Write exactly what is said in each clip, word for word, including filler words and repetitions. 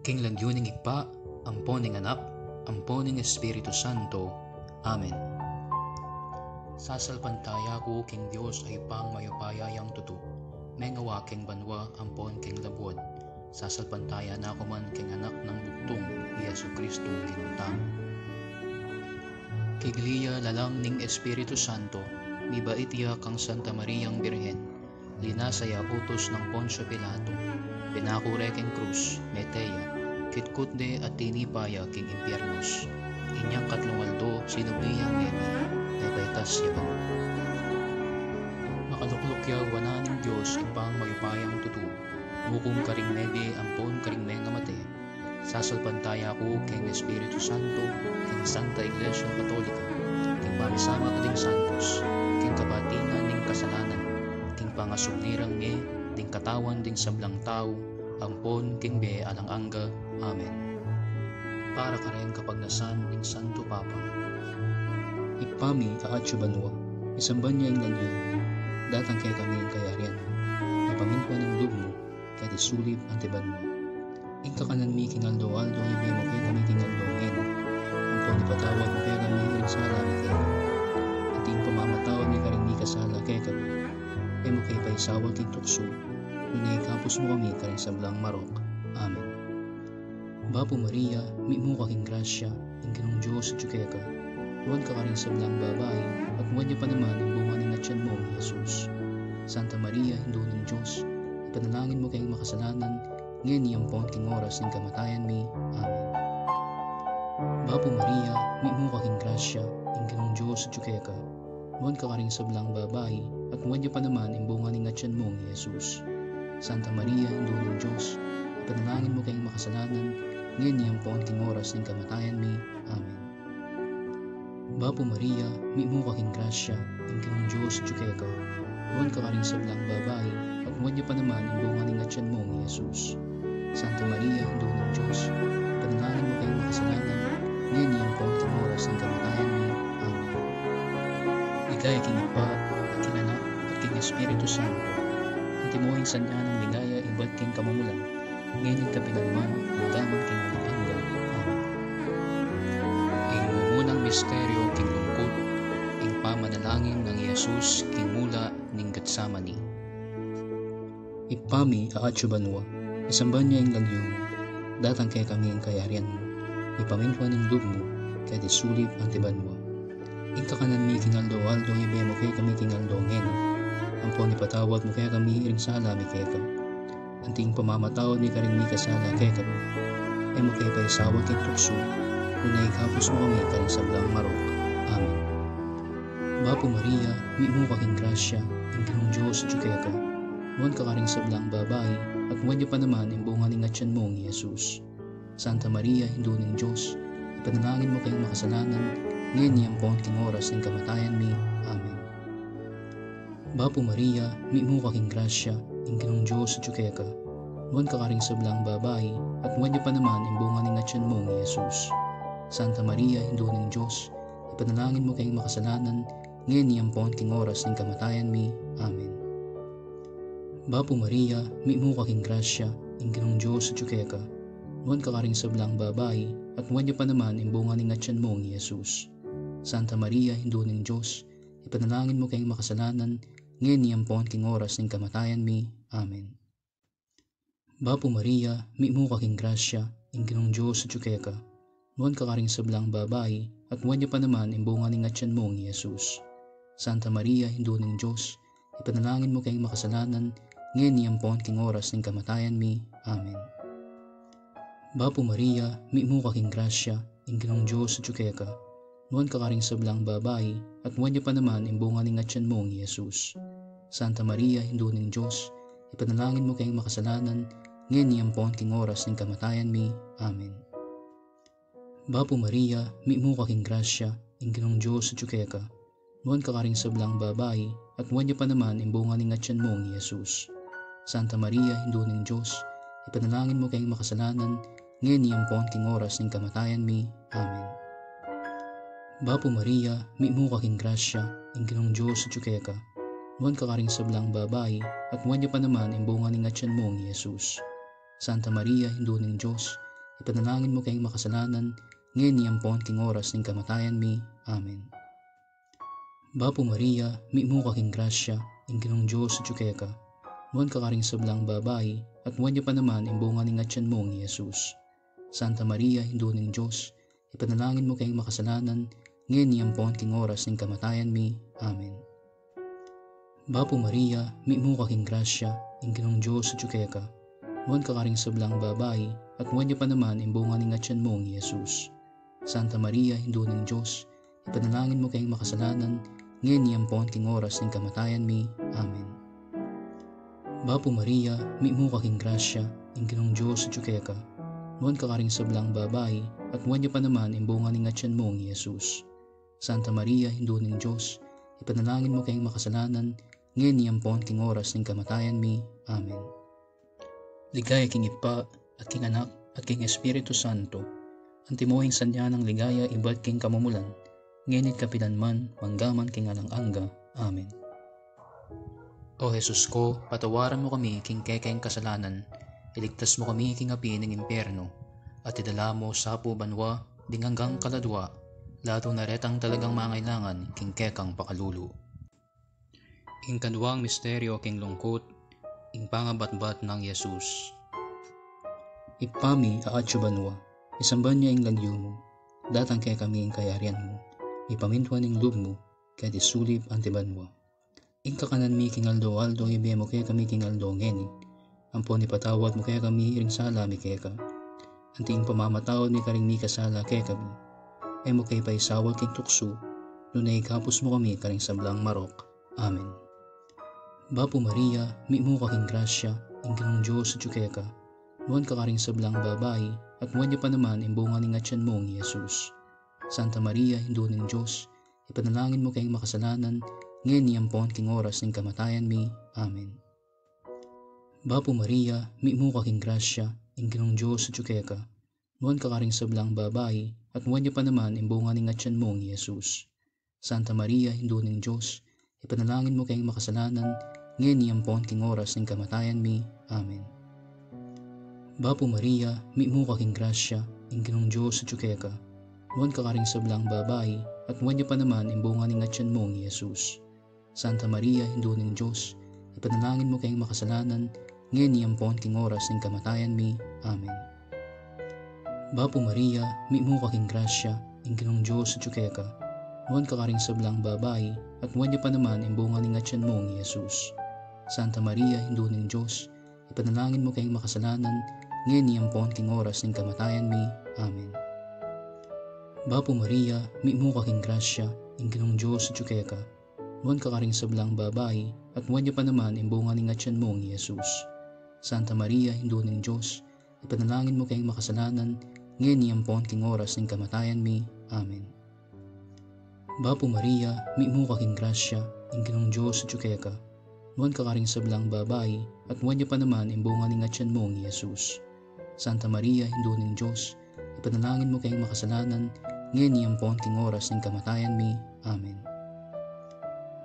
King lagyu ning Ibpa, ampo ning Anak, ampo ning Espiritu Santo. Amen. Sasalpantaya ku king Dios a Ibpang mayupaya yang tutu, mengawa king banua ampon king labuad. Sasalpantaya na ku man king Anak nang bugtung, i Jesucristong Ginu tamu. Kigli ya lalang ning Espiritu Santo, mibait ya kang Santa Mariang Birhen, linasa ya utus nang Poncio Pilato, pinaku re king krus, mete ya, kitkut de at tinipa ya king impyernos. Inyang katlung aldo sinubli yang meme, mepaitas ya pa. Makalukluk ya wanan ning Dios Ibpang mayupayang tutu, mukum karing mebie ampon karing mengamate. Sasalpantaya ku king Espiritu Santo, king Santa Iglesia Katolika, king pamisamak ding santos, king kabatinan ning kasalanan, king pangasubli rang mie, ding katawan ding sablang tau, ampon king bie alang angga. Amen. Para kareng kapagnasan ning Santo Papa. Ibpa mi, a atsu banua, misamban ya ing lagyu mu, datang kekami ing kayarian mu, mipamintuan ing lub mu, keti sulip anti banua. Ing kakanan mi king aldo-aldo ibie mu kekami king aldo ngeni. Ampon ipatawad mu kekami ring sala mi keka, anti ing pamamatawad mi karing mikasala kekami. E mu ke paisaul king tuksu, nune ikabus mu kami karing sablang marok. Amen. Bapu Maria, mitmu ka king grasya, ing Ginung Dios atyu keka. Nuan ka karing sablang babai, at nuan ya pa naman ing bunga ning atyan mu, i Jesus. Santa Maria, Indu ning Dios, ipanalangin mu keng makasalanan, ngeni ampon king oras ning kamatayan mi. Amen. Bapu Maria, mitmu ka king grasya, ing Ginung Dios atyu keka. Nuan ka karing sablang babai, at nuan ya pa naman ing bunga ning atyan mu, i Jesus. Santa Maria, Indu ning Dios, ipanalangin mu keng makasalanan, ngeni ampon king oras ning kamatayan mi. Amen. Bapu Maria, mitmu ka king grasya, ing Ginung Dios atyu keka. Nuan ka karing sablang babai, at nuan ya pa naman ing bunga ning atyan mu, i Jesus. Santa Maria, Indu ning Dios, ipanalangin mu keng makasalanan, ngeni ampon king oras ning kamatayan mi. Amen. Ligaya king Ibpa, at king Anak, at king Espiritu Santo. Antimo ing sadya nang ligaya ibat king kamumulan, ngeni at kapilan man, angga man king alang angga. Amen. Ing mumunang misteryo king lungkut, ing pamanalangin nang Jesus king mula ning Getsemani. Ibpa mi, a atyu banua, misamban ya ing lagyu mu, datang kekami ing kayarian mu, mipamintuan ing lub mu, keti sulip anti banua. Ing kakanan mi king aldo-aldo ibie mu kekami king aldo ngeni. Ampon ipatawad mu kekami ring sala mi keka, anti ing pamamatawad mi karing mikasala kekami. E mu ke paisaul king tuksu, nune ikabus mu kami karing sablang marok. Amen. Bapu Maria, mitmu ka king grasya, ing Ginung Dios atyu keka. Nuan ka karing sablang babai, at nuan ya pa naman ing bunga ning atyan mu, i Jesus. Santa Maria, Indu ning Dios, ipanalangin mu keng makasalanan, ngeni ampon king oras ning kamatayan mi. Amen. Bapu Maria, mitmu ka king grasya, ing Ginung Dios atyu keka. Nuan ka karing sablang babai, at nuan ya pa naman ing bunga ning atyan mu, i Jesus. Santa Maria, Indu ning Dios, ipanalangin mu keng makasalanan, ngeni ampon king oras ning kamatayan mi. Amen. Bapu Maria, mitmu ka king grasya, ing Ginung Dios atyu keka. Nuan ka karing sablang babai, at nuan ya pa naman ing bunga ning atyan mu, i Jesus. Santa Maria, Indu ning Dios, ipanalangin mu keng makasalanan, ngeni ampon king oras ning kamatayan mi. Amen. Bapu Maria, mitmu ka king grasya, ing Ginung Dios atyu keka. Nuan ka karing sablang babai, at nuan ya pa naman ing bunga ning atyan mu, i Jesus. Santa Maria, Indu ning Dios, ipanalangin mu keng makasalanan, ngeni ampon king oras ning kamatayan mi. Amen. Bapu Maria, mitmu ka king grasya, ing Ginung Dios atyu keka. Nuan ka karing sablang babai, at nuan ya pa naman ing bunga ning atyan mu, i Jesus. Santa Maria, Indu ning Dios, ipanalangin mu keng makasalanan, ngeni ampon king oras ning kamatayan mi. Amen. Bapu Maria, mitmu ka king grasya, ing Ginung Dios atyu keka. Nuan ka karing sablang babai, at nuan ya pa naman ing bunga ning atyan mu, i Jesus. Santa Maria, Indu ning Dios, ipanalangin mu keng makasalanan, ngeni ampon king oras ning kamatayan mi. Amen. Bapu Maria, mitmu ka king grasya, ing Ginung Dios atyu keka. Nuan ka karing sablang babai, at nuan ya pa naman ing bunga ning atyan mu, i Jesus. Santa Maria, Indu ning Dios, ipanalangin mu keng makasalanan, ngeni ampon king oras ning kamatayan mi. Amen. Bapu Maria, mitmu ka king grasya, ing Ginung Dios atyu keka. Nuan ka karing sablang babai, at nuan ya pa naman ing bunga ning atyan mung i Jesus. Santa Maria, Indu ning Dios, ipanalangin mu keng makasalanan, ngeni ampon king oras ning kamatayan mi. Amen. Bapu Maria, mitmu ka king grasya, ing Ginung Dios atyu keka. Nuan ka karing sablang babai, at nuan ya pa naman ing bunga ning atyan mung i Jesus. Santa Maria, Indu ning Dios, ipanalangin mu keng makasalanan, ngeni ampon king oras ning kamatayan mi. Amen. Bapu Maria, mitmu ka king grasya, ing Ginung Dios atyu keka. Nuan ka karing sablang babai, at nuan ya pa naman ing bunga ning atyan mung i Jesus. Santa Maria, Indu ning Dios, ipanalangin mu keng makasalanan, ngeni ampon king oras ning kamatayan mi. Amen. Ligaya king Ibpa, at king Anak, at king Espiritu Santo. Antimo ing sadya nang ligaya ibat king kamumulan, ngeni't kapilan man, manggaman king alang angga. Amen. O Jesus ko, patawaran mu kami king kekeng kasalanan, iligtas mu kami king api ning impyerno, at idala mu sa pu banua ding anggang kaladua, lalo na retang talagang mangailangan king kekang pakalulu. Ing kaduang misteryo king lungkut, ing pangabatbat nang Jesus. Ibpa mi a atyu banua, misamban ya ing lagyu mu, datang kekami ing kayarian mu, mipamintuan ing lub mu, keti sulip anti banua. Ing kakanan mi king aldo-aldo ibie mu kekami king aldo ngeni. Ampon ipatawad mu kekami ring sala mi keka, anti ing pamamatawad mi karing mikasala kekami. E mu ke paisaul king tuksu, nune ikabus mu kami karing sablang marok. Amen. Bapu Maria, mitmu ka king grasya, ing Ginung Dios atyu keka. Nuan ka karing sablang babai, at nuan ya pa naman ing bunga ning atyan mung i Jesus. Santa Maria, Indu ning Dios, ipanalangin mu keng makasalanan, ngeni ampon king oras ning kamatayan mi. Amen. Bapu Maria, mitmu ka king grasya, ing Ginung Dios atyu keka. Nuan ka karing sablang babai, at nuan ya pa naman ing bunga ning atyan mung i Jesus. Santa Maria, Indu ning Dios, ipanalangin mu keng makasalanan, ngeni ampon king oras ning kamatayan mi. Amen. Bapu Maria, mitmu ka king grasya, ing Ginung Dios atyu keka. Nuan ka karing sablang babai, at nuan ya pa naman ing bunga ning atyan mung i Jesus. Santa Maria, Indu ning Dios, ipanalangin mu keng makasalanan, ngeni ampon king oras ning kamatayan mi. Amen. Bapu Maria, mitmu ka king grasya, ing Ginung Dios atyu keka. Nuan ka karing sablang babai, at nuan ya pa naman ing bunga ning atyan mung i Jesus. Santa Maria, Indu ning Dios, ipanalangin mu keng makasalanan, ngeni ampon king oras ning kamatayan mi. Amen. Bapu Maria, mitmu ka king grasya, ing Ginung Dios atyu keka. Nuan ka karing sablang babai, at nuan ya pa naman ing bunga ning atyan mung i Jesus. Santa Maria, Indu ning Dios, ipanalangin mu keng makasalanan, ngeni ampon king oras ning kamatayan mi. Amen. Bapu Maria, mitmu ka king grasya, ing Ginung Dios atyu keka. Nuan ka karing sablang babai, at nuan ya pa naman ing bunga ning atyan mung i Jesus. Santa Maria, Indu ning Dios, ipanalangin mu keng makasalanan, ngeni ampon king oras ning kamatayan mi. Amen.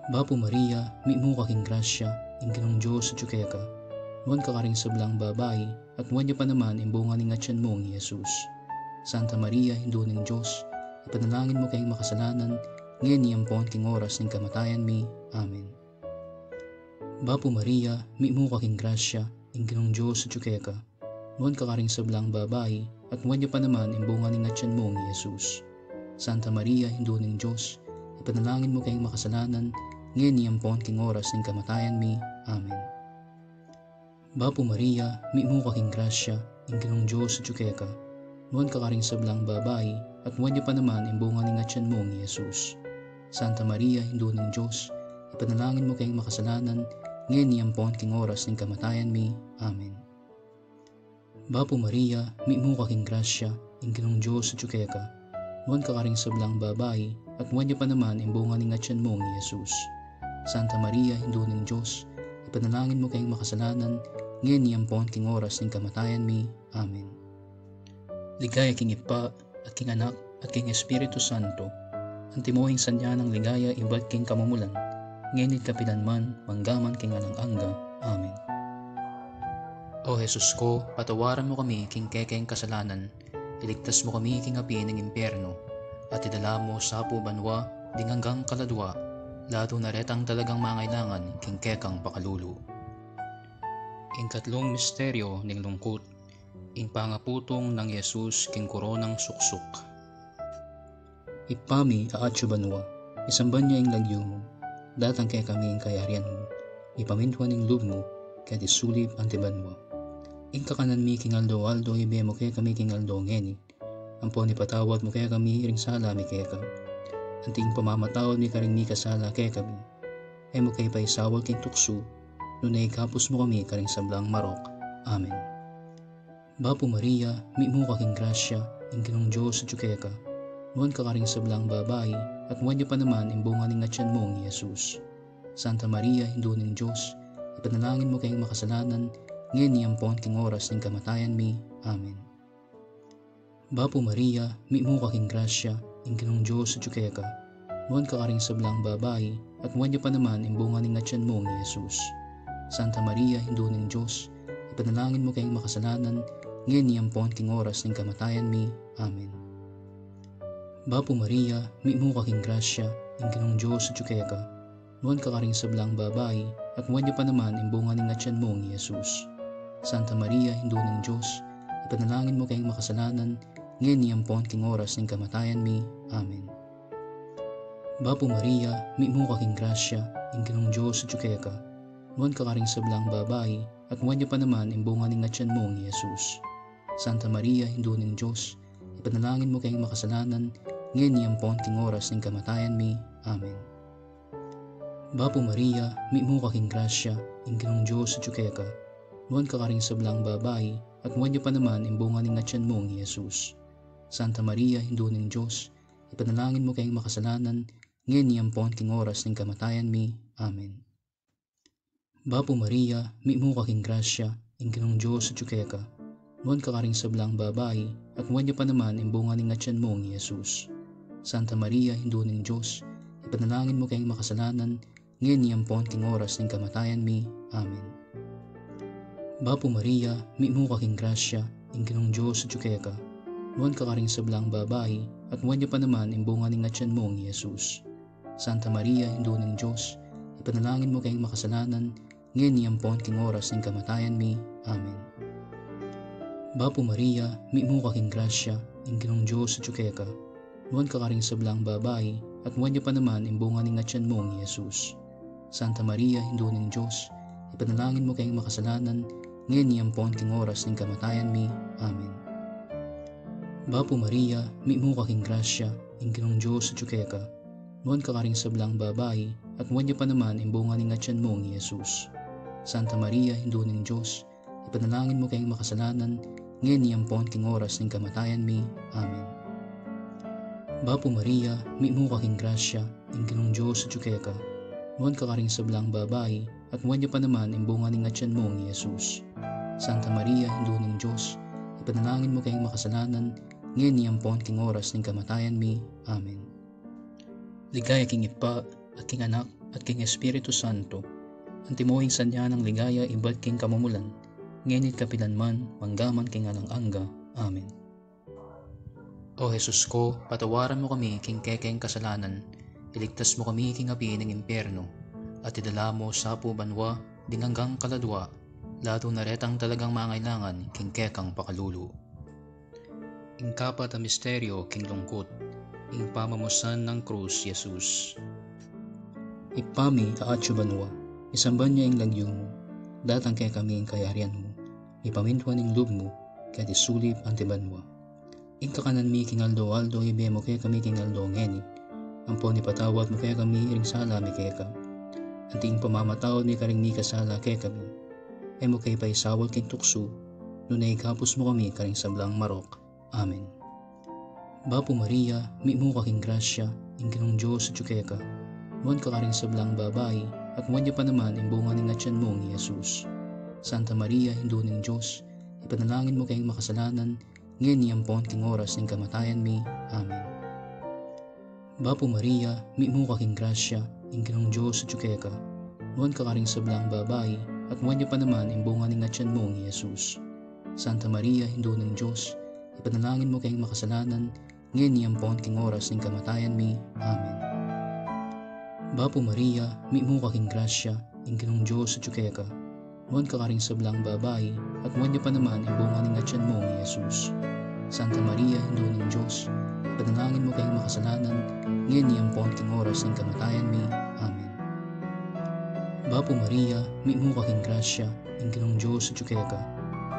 Bapu Maria, mitmu ka king grasya, ing Ginung Dios atyu keka. Nuan ka karing sablang babai, at nuan ya pa naman ing bunga ning atyan mung i Jesus. Santa Maria, Indu ning Dios, ipanalangin mu keng makasalanan, ngeni ampon king oras ning kamatayan mi. Amen. Bapu Maria, mitmu ka king grasya, ing Ginung Dios atyu keka. Nuan ka karing sablang babai, at nuan ya pa naman ing bunga ning atyan mung i Jesus. Santa Maria, Indu ning Dios, ipanalangin mu keng makasalanan, ngeni ampon king oras ning kamatayan mi. Amen. Bapu Maria, mitmu ka king grasya, ing Ginung Dios atyu keka. Nuan ka karing sablang babai, at nuan ya pa naman ing bunga ning atyan mung i Jesus. Santa Maria, Indu ning Dios, ipanalangin mu keng makasalanan, ngeni ampon king oras ning kamatayan mi. Amen. Bapu Maria, mitmu ka king grasya, ing Ginung Dios atyu keka. Nuan ka karing sablang babai, at nuan ya pa naman ing bunga ning atyan mung i Jesus. Santa Maria, Indu ning Dios, ipanalangin mu keng makasalanan, ngeni ampon king oras ning kamatayan mi. Amen. Ligaya king Ibpa, at king Anak, at king Espiritu Santo. Antimo ing sadya nang ligaya ibat king kamumulan, ngeni't kapilan man, manggaman king alang angga. Amen. O Jesus ko, patawaran mu kami king kekeng kasalanan, iligtas mu kami king api ning impyerno, at idala mu sa pu banua ding anggang kaladua, lalu na retang talagang mangailangan king kekang pakalulu. Ing katlung misteryo ning lungkut, ing pangaputung nang Jesus king koronang suksuk. Ibpa mi, a atsu banua, misamban ya ing lagyu mu, datang kekami ing kayarian mu, mipamintuan ing lub mu, keti sulip anti banua. Ing kakanan mi king aldo-aldo ibie mu kekami king aldo ngeni, ampon ipatawad mu kekami ring sala mi keka, anti ing pamamatawad mi karing mikasala kekami. E mu ke paisaul king tuksu, nune ikabus mu kami karing sablang marok. Amen. Bapu Maria, mitmu ka king grasya, ing Ginung Dios atyu keka. Nuan ka karing sablang babai, at nuan ya pa naman ing bunga ning atyan mung i Jesus. Santa Maria, Indu ning Dios, ipanalangin mu keng makasalanan, ngeni ampon king oras ning kamatayan mi. Amen. Bapu Maria, mitmu ka king grasya, ing Ginung Dios atyu keka. Nuan ka karing sablang babai, at nuan ya pa naman ing bunga ning atyan mung i Jesus. Santa Maria, Indu ning Dios, ipanalangin mu keng makasalanan, ngeni ampon king oras ning kamatayan mi. Amen. Bapu Maria, mitmu ka king grasya, ing Ginung Dios atyu keka. Nuan ka karing sablang babai, at nuan ya pa naman ing bunga ning atyan mung i Jesus. Santa Maria, Indu ning Dios, ipanalangin mu keng makasalanan, ngeni ampon king oras ning kamatayan mi. Amen. Bapu Maria, mitmu ka king grasya, ing Ginung Dios atyu keka. Nuan ka karing sablang babai, at nuan ya pa naman ing bunga ning atyan mung i Jesus. Santa Maria, Indu ning Dios, ipanalangin mu keng makasalanan, ngeni ampon king oras ning kamatayan mi. Amen. Bapu Maria, mitmu ka king grasya, ing Ginung Dios atyu keka. Nuan ka karing sablang babai, at nuan ya pa naman ing bunga ning atyan mung i Jesus. Santa Maria, Indu ning Dios, ipanalangin mu keng makasalanan, ngeni ampon king oras ning kamatayan mi. Amen. Bapu Maria, mitmu ka king grasya, ing Ginung Dios atyu keka. Nuan ka karing sablang babai, at nuan ya pa naman ing bunga ning atyan mung i Jesus. Santa Maria, Indu ning Dios, ipanalangin mu keng makasalanan, ngeni ampon king oras ning kamatayan mi. Amen. Bapu Maria, mitmu ka king grasya, ing Ginung Dios atyu keka. Nuan ka karing sablang babai, at nuan ya pa naman ing bunga ning atyan mung i Jesus. Santa Maria, Indu ning Dios, ipanalangin mu keng makasalanan, ngeni ampon king oras ning kamatayan mi. Amen. Bapu Maria, mitmu ka king grasya, ing Ginung Dios atyu keka. Nuan ka karing sablang babai, at nuan ya pa naman ing bunga ning atyan mung i Jesus. Santa Maria, Indu ning Dios, ipanalangin mu keng makasalanan, ngeni ampon king oras ning kamatayan mi. Amen. Bapu Maria, mitmu ka king grasya, ing Ginung Dios atyu keka. Nuan ka karing sablang babai, at nuan ya pa naman ing bunga ning atyan mung i Jesus. Santa Maria, Indu ning Dios, ipanalangin mu keng makasalanan, ngeni ampon king oras ning kamatayan mi. Amen. Bapu Maria, mitmu ka king grasya, ing Ginung Dios atyu keka. Nuan ka karing sablang babai, at nuan ya pa naman ing bunga ning atyan mung i Jesus. Santa Maria, Indu ning Dios, ipanalangin mu keng makasalanan, ngeni ampon king oras ning kamatayan mi. Amen. Ligaya king Ibpa, at king Anak, at king Espiritu Santo. Antimo ing sadya nang ligaya ibat king kamumulan, ngeni't kapilan man, manggaman king alang angga. Amen. O Jesus ko, patawaran mu kami king kekeng kasalanan, iligtas mu kami king api ning impyerno, at idala mu sa pu banua ding anggang kaladua, lalu na retang talagang mangailangan king kekang pakalulu. Ing kapat a misteryo king lungkut, ing pamamusan nang krus Jesus. Ibpa mi, a atsu banua, misamban ya ing lagyu mu, datang kekami ing kayarian mu, mipamintuan ing lub mu, keti sulip anti banua. Ing kakanan mi king aldo-aldo ibie mu kekami king aldo ngeni, ampon ipatawad mu kekami ring sala mi keka, anti ing pamamatawad mi karing mikasala kekami. E mu ke paisaul king tuksu, nune ikabus mu kami karing sablang marok. Amen. Bapu Maria, mitmu ka king grasya, ing Ginung Dios atyu keka. Nuan ka karing sablang babai, at nuan ya pa naman ing bunga ning atyan mung i Jesus. Santa Maria, Indu ning Dios, ipanalangin mu keng makasalanan, ngeni ampon king oras ning kamatayan mi. Amen. Bapu Maria, mitmu ka king grasya, ing Ginung Dios atyu keka. Nuan ka karing sablang babai, at nuan ya pa naman ing bunga ning atian mung i Jesus. Santa Maria, Indu ning Dios, ipanalangin mu keng makasalanan, ngeni ampon king oras ning kamatayan mi. Amen. Bapu Maria, mitmu ka king grasya, ing Ginung Dios atyu keka. Nuan ka karing sablang babai, at nuan ya pa naman ing bunga ning atian mung i Jesus. Santa Maria, Indu ning Dios, ipanalangin mu keng makasalanan, ngeni ampon king oras ning kamatayan mi. Amen. Bapu Maria, mitmu ka king grasya, ing Ginung Dios atyu keka.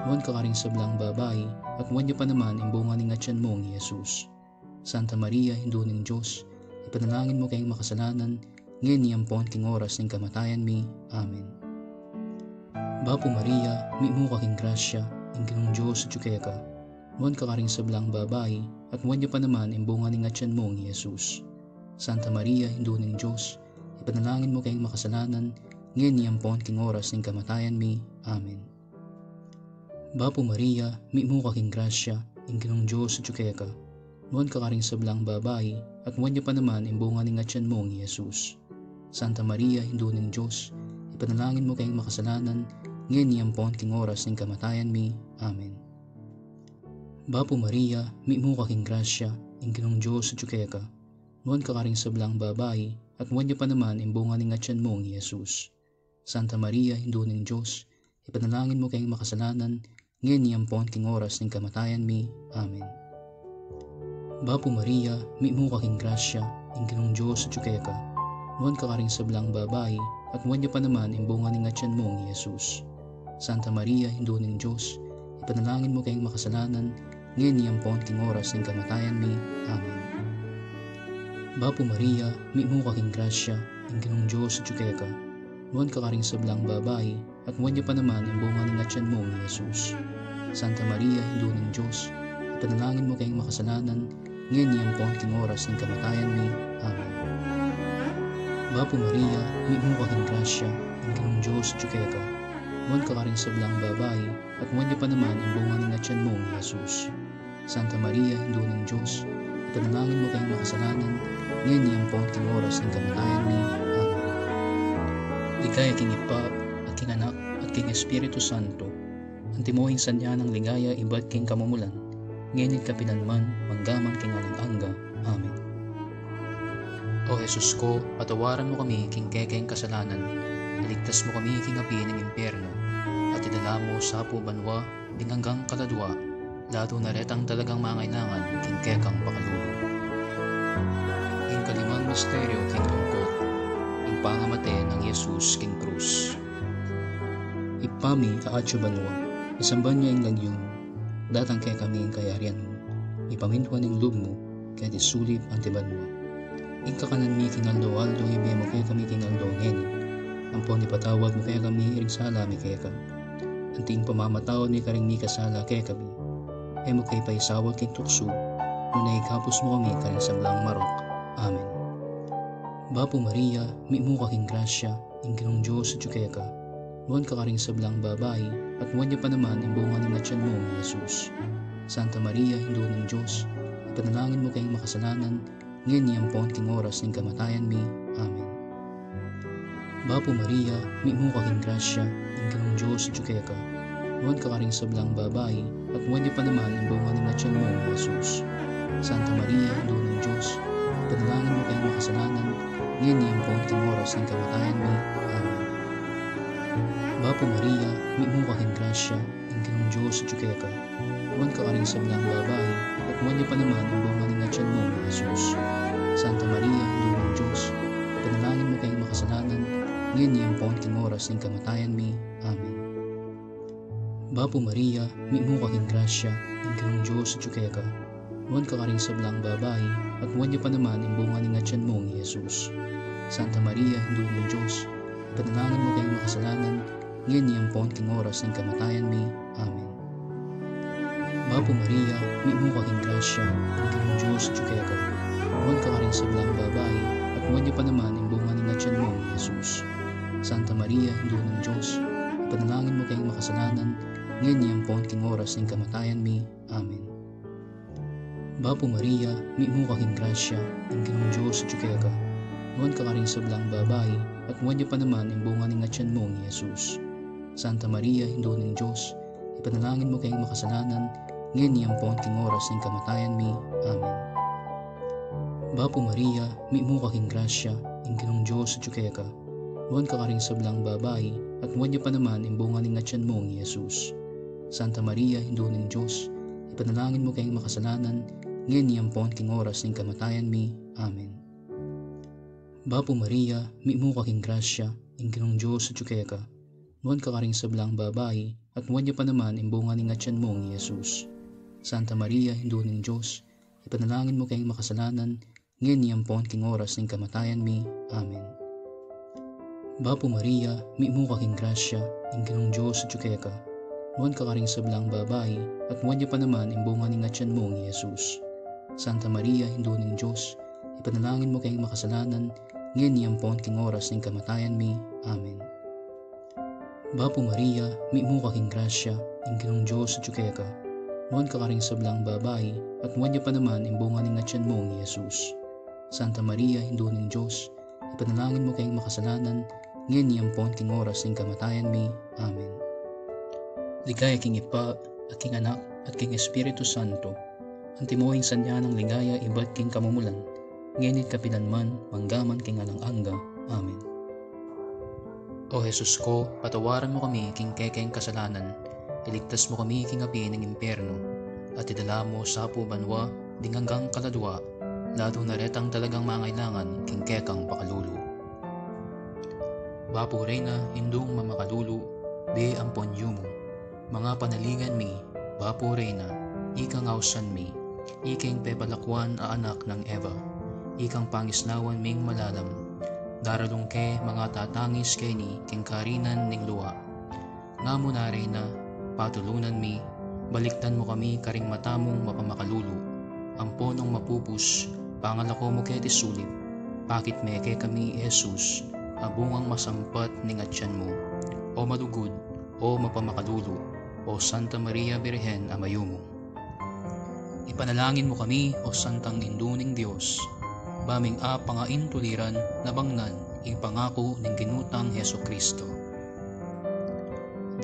Nuan ka karing sablang babai, at nuan ya pa naman ing bunga ning atian mung i Jesus. Santa Maria, Indu ning Dios, ipanalangin mu keng makasalanan, ngeni ampon king oras ning kamatayan mi. Amen. Bapu Maria, mitmu ka king grasya, ing Ginung Dios atyu keka. Nuan ka karing sablang babai, at nuan ya pa naman ing bunga ning atian mung i Jesus. Santa Maria, Indu ning Dios, ipanalangin mu keng makasalanan, ngeni ampon king oras ning kamatayan mi. Amen. Bapu Maria, mitmu ka king grasya, ing Ginung Dios atyu keka. Nuan ka karing sablang babai, at nuan ya pa naman ing bunga ning atian mung i Jesus. Santa Maria, Indu ning Dios, ipanalangin mu keng makasalanan, ngeni ampon king oras ning kamatayan mi. Amen. Bapu Maria, mitmu ka king grasya, ing Ginung Dios atyu keka. Nuan ka karing sablang babai, at nuan ya pa naman ing bunga ning atian mung i Jesus. Santa Maria, Indu ning Dios, ipanalangin mu keng makasalanan, ngeni ampon king oras ning kamatayan mi. Amen. Bapu Maria, mitmu ka king grasya, ing Ginung Dios atyu keka. Nuan ka karing sablang babai, at nuan ya pa naman ing bunga ning atian mung i Jesus. Santa Maria, Indu ning Dios, ipanalangin mu keng makasalanan, ngeni ampon king oras ning kamatayan mi. Amen. Bapu Maria, mitmu ka king grasya, ing Ginung Dios atyu keka. Nuan ka karing sablang babai, at nuan ya pa naman ing bunga ning atian mung i Jesus. Santa Maria, Indu ning Dios, ipanalangin mu keng makasalanan, ngeni ampon king oras ning kamatayan mi. Amen. Bapu Maria, mitmu ka king grasya, ing Ginung Dios atyu keka. Nuan ka karing sablang babai, at nuan ya pa naman ing bunga ning atian mung i Jesus. Santa Maria, Indu ning Dios, ipanalangin mu keng makasalanan, ngeni ampon king oras ning kamatayan mi. Amen. Ligaya king Ibpa, at king Anak, at king Espiritu Santo. Antimo ing sadya nang ligaya ibat king kamumulan, ngeni at kapilan man, manggaman king alang angga. Amen. O Jesus ko, patawaran mu kami king kekeng kasalanan, iligtas mu kami king api ning impyerno, at idala mu sa pu banua ning anggang kaladua, lalu na retang talagang mangailangan king kekang pakalulu. Ing kalimang misteryo king lungkut, ing pangamate nang Jesus king krus. Ibpa mi, a atsu banua, misamban ya ing lagyu mu, datang kekami ing kayarian mu, mipamintuan ing lub mu, keti sulip anti banua. Ing kakanan mi king aldo-aldo ibie mu kekami king aldo ngeni, ampon ipatawad mu kekami ring sala mi keka, anti ing pamamatawad mi karing mikasala kekami. E mu ke paisaul king tuksu, nune ikabus mu kami karing sablang marok. Amen. Bapu Maria, mitmu ka king grasya, ing Ginung Dios atyu keka. Nuan ka karing sablang babai, at nuan ya pa naman ing bunga ning atian mu, i Jesus. Santa Maria, Indu ning Dios, ipanalangin mu keng makasalanan, ngeni ampon king oras ning kamatayan mi. Amen. Bapu Maria, mitmu ka king grasya, ing Ginung Dios atyu keka. Nuan ka karing sablang babai, at nuan ya pa naman ing bunga ning atian mu, i Jesus. Santa Maria, Indu ning Dios, ipanalangin mu keng makasalanan, ngeni ampon king oras ning kamatayan mi. Amen. Bapu Maria, mitmu ka king grasya, ing Ginung Dios atyu keka. Nuan ka karing sablang babai, at nuan ya pa naman ing bunga ning atian mu, i Jesus. Santa Maria, Indu ning Dios, ipanalangin mu keng makasalanan, ngeni ampon king oras ning kamatayan mi. Amen. Bapu Maria, mitmu ka king grasya, ing Ginung Dios atyu keka. Nuan ka karing sablang babai, at nuan ya pa naman ing bunga ning atian mu, i Jesus. Santa Maria, Indu ning Dios, ipanalangin mu keng makasalanan, ngeni ampon king oras ning kamatayan mi. Amen. Bapu Maria, mitmu ka king grasya, ing Ginung Dios atyu keka. Nuan ka karing sablang babai, at nuan ya pa naman ing bunga ning atian mu, i Jesus. Santa Maria, Indu ning Dios, ipanalangin mu keng makasalanan, ngeni ampon king oras ning kamatayan mi. Amen. Bapu Maria, mitmu ka king grasya, ing Ginung Dios atyu keka. Nuan ka karing sablang babai, at nuan ya pa naman ing bunga ning atian mu, i Jesus. Santa Maria, Indu ning Dios, ipanalangin mu keng makasalanan, ngeni ampon king oras ning kamatayan mi. Amen. Bapu Maria, mitmu ka king grasya, ing Ginung Dios atyu keka. Nuan ka karing sablang babai, at nuan ya pa naman ing bunga ning atyan mung i Jesus. Santa Maria, Indu ning Dios, ipanalangin mu keng makasalanan, ngeni ampon king oras ning kamatayan mi. Amen. Bapu Maria, mitmu ka king grasya, ing Ginung Dios atyu keka. Nuan ka karing sablang babai, at nuan ya pa naman ing bunga ning atyan mung i Jesus. Santa Maria, Indu ning Dios, ipanalangin mu keng makasalanan, ngeni ampon king oras ning kamatayan mi. Amen. Bapu Maria, mitmu ka king grasya, ing Ginung Dios atyu keka. Nuan ka karing sablang babai, at nuan ya pa naman ing bunga ning atyan mung i Jesus. Santa Maria, Indu ning Dios, ipanalangin mu keng makasalanan, ngeni ampon king oras ning kamatayan mi. Amen. Bapu Maria, mitmu ka king grasya, ing Ginung Dios atyu keka. Nuan ka karing sablang babai, at nuan ya pa naman ing bunga ning atyan mung i Jesus. Santa Maria, Indu ning Dios, ipanalangin mu keng makasalanan, ngeni ampon king oras ning kamatayan mi. Amen. Ligaya king Ibpa, at king Anak, at king Espiritu Santo. Antimo ing sadya nang ligaya ibat king kamumulan, ngeni't kapilan man, manggaman king alang angga. Amen. O Jesus ko, patawaran mu kami king kekeng kasalanan, iligtas mu kami king api ning impyerno, at idala mu sa pu banua ding anggang kaladua, lalu na retang talagang mangailangan king kekang pakalulu. Bapu Reyna, Indung mamakalulu, bie ampon yumu, manga panaligan mi, Bapu Reyna, ikang ausan mi, ikeng pepalakuan a anak nang Eva, ikang pangisnawan ming malalam. Daralung ke manga tatangis keni king karinan ning lua. Nga mu na, Reyna, patulunan mi, balikdan mu kami karing mata mung mapamakalulu. Ampo nung mapupus, pangalako mu keti sulip, pakit me kekami i Jesus, a bungang masampat ning atyan mu. O malugud, o mapamakalulu, o Santa Maria Birhen a mayumu. Ipanalangin mu kami, o Santang Indu ning Dios, ba ming apangaintuliran na bangnan ing pangaku ning Ginu tang Jesucristo.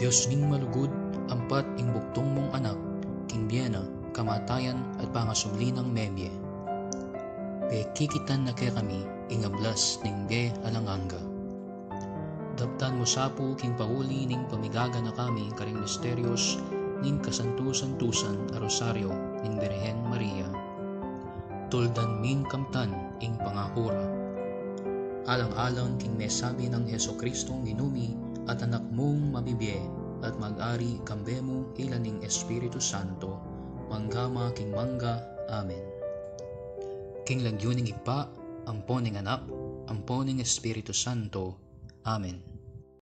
Dios ming malugud, ampat ing bugtung mung Anak, king bie na, kamatayan, at pangasubli nang mebie, pekikitan na kekami ing ablas ning bie alang angga. Daptan mu sa pu king pauli ning pamigaganaka mi karing misterios ning kasantu-santusan a Rosario ning Birhen Maria. Tuldan min kamtan ing pangaku ra. Alang-alang king mesabi nang Jesucristong Ginu mi at Anak mung mabibie at mag-ari kambe mu ila ning Espiritu Santo, mangga man king mangga. Amen. King lagyu ning Ibpa, ampo ning Anak, ampo ning Espiritu Santo. Amen.